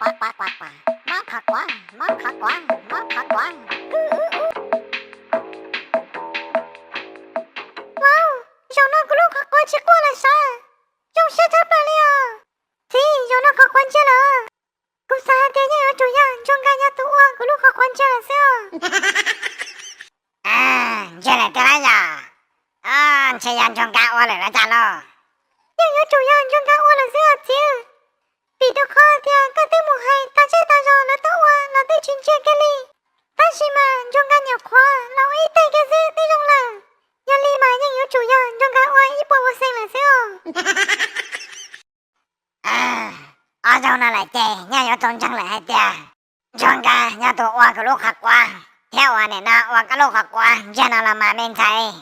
Quav, quav, quav, quav. Mob qhov quav, mob qhov quav, mob qhov quav. Wow, zaum no kuv lub qhov quav tsis quaj lawm sav. Zoo siab tshaj plaws li os. Txiv, zaum no qhov quav ntsia lawm. Kuv xav hais tias yeej yuav tsum yog Ntsuag Nkas yog tus ua kuv lub qhov quav ntsia lawm xwb os. Ntsia lawm tiag lauj yog? Ntshe yog Ntsuag Nkas ua lawm los cas lauj? Yeej yuav tsum yog Ntsuag Nkas ua lawm xwb os txiv. Vim rau qhov tias koj twb mus hais tas zej tas zos lawv twb ua los twb tsis ntsia kiag li. Tab sis mas Ntsuag Nkas nyuam qhuav los ua ib teg kiag xwb twb zoo lawm. Yog li mas yeej yuav tsum yog Ntsuag Nkas ua ib puas ua xees lawm xwb os. Ob zaug no lawm ces nyaj yuav tau ntseeg lawm hais tias Ntsuag Nkas yog tus ua kuv lub qhov quav thiab uas nim no ua koj lub qhov quav ntsia no los mas me ntxhais.